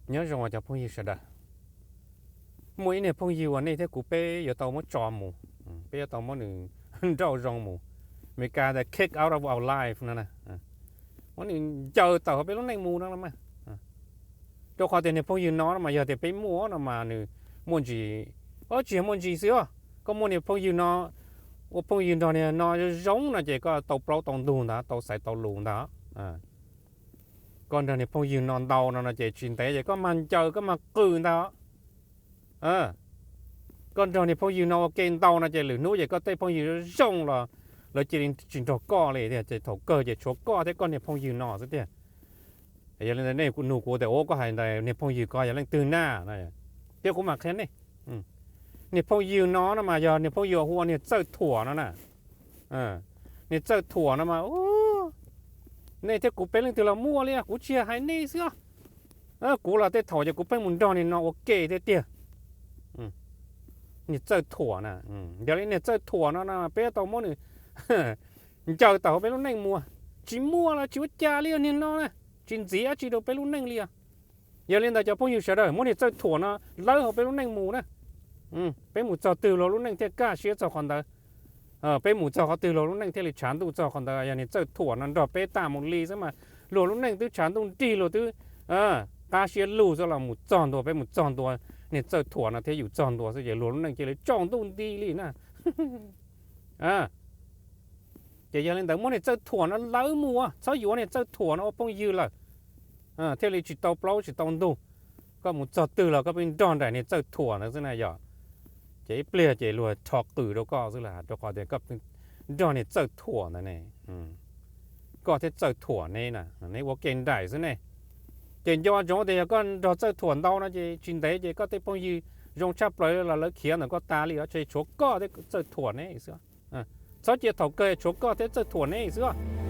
Nyob zoo cov phooj ywg sawv daws, muaj ib niag phooj ywg uas nej thiab kuv peb yuav tau muab tso mus, peb yuav tau muab nws nrauj zoo mus, Meskas tias kick out of our life no na, muab nws ncaws tawm hauv peb lub neej mus no los mas. Rau qhov tias niag phooj ywg no no mas yog tias peb muaj no mas nws muaj ntsis, o tsis yog muaj ntsis xwb os, koj muaj niag phooj ywg no, ua phooj ywg nrog niag no zoo no ces koj tau plaub tau ntug ntag, tau xaiv tau lus ntag. Koj nrog niag phooj ywg no ntau no no ces tsis ntev ces koj mag ncaws koj mag qw ntag. Koj nrog niag phooj ywg no ua ke ntau no ces lwm hnub ces koj tej phooj ywg zoo los lawv cia li tsis nrog koj li tiag, ces thaum kawg ces tshuav koj thiab koj niag phooj ywg no xwb tiag. Yog li ntawd nej nug kuv tias ua koj hais ntawd niag phooj ywg ko yog leej twg na? Thiab kuv mam qhia nej, niag phooj ywg no no mas yog niag phooj ywg hu ua niag Txawj Thuam no na. Niag Txawj Thuam no mas nej thiab kuv peb leej twg los muaj li, kuv tsis yog hais nej xwb os. Kuv los tej thaum ces kuv pheej mus nrog niag no ua ke thiab tiag. Niag Txawj Thuam na, yog li niag Txawj Thuam no no peb tau muab nws ncaws tawm hauv peb lub neej mus, tsis muaj los tsis ua cas li os niag no na, tsis ntxiv dab tsi rau peb lub neej li os. Yog li ntawd cov phooj ywg sawv daws, muab niag Txawj Thuam no lawb hauv peb lub neej mus na. Peb mus txog twg luag lub neej thiaj kaj siab txog qhov ntawd. Peb mus txog qhov twg luag lub neej thiaj li tshav ntuj txog qhov ntawd. Yog niag Txawj Thuam no nrog peb tag mus li xwb mas luag lub neej twb tshav ntuj nrig, luag twb qab siab lug xwb los mus txog ntua, peb mus txog ntua niag Txawj Thuam no thiab yus txog ntua xwb ces luag lub neej cia li tsaus ntuj nti li na. Ces yog li ntawd muab niag Txawj Thuam no lawb mus, txhob yuav niag Txawj Thuam no ua phooj ywg lawm, thiaj li tsis tau plaub tsis tau ntug. Koj mus txog twg los koj pheej nrog nraim niag Txawj Thuam ntawd xwb na yog. Ces ib pliag ces luag rho qws rau koj xwb las, rau qhov tias koj nrog niag Txawj Thuam ntawd ne. Koj thiab Txawj Thuam neb na, neb ua ke nraim xwb ne. Ces nco ntsoov tias yog koj nrog Txawj Thuam ntau no ces tsis ntev ces koj tej phooj ywg zoo tshaj plaws los lawv khiav ntawm koj tas li os, ces tshuav koj thiab Txawj Thuam neb xwb. Txhob cia thaum kawg tshuav koj thiab Txawj Thuam neb xwb.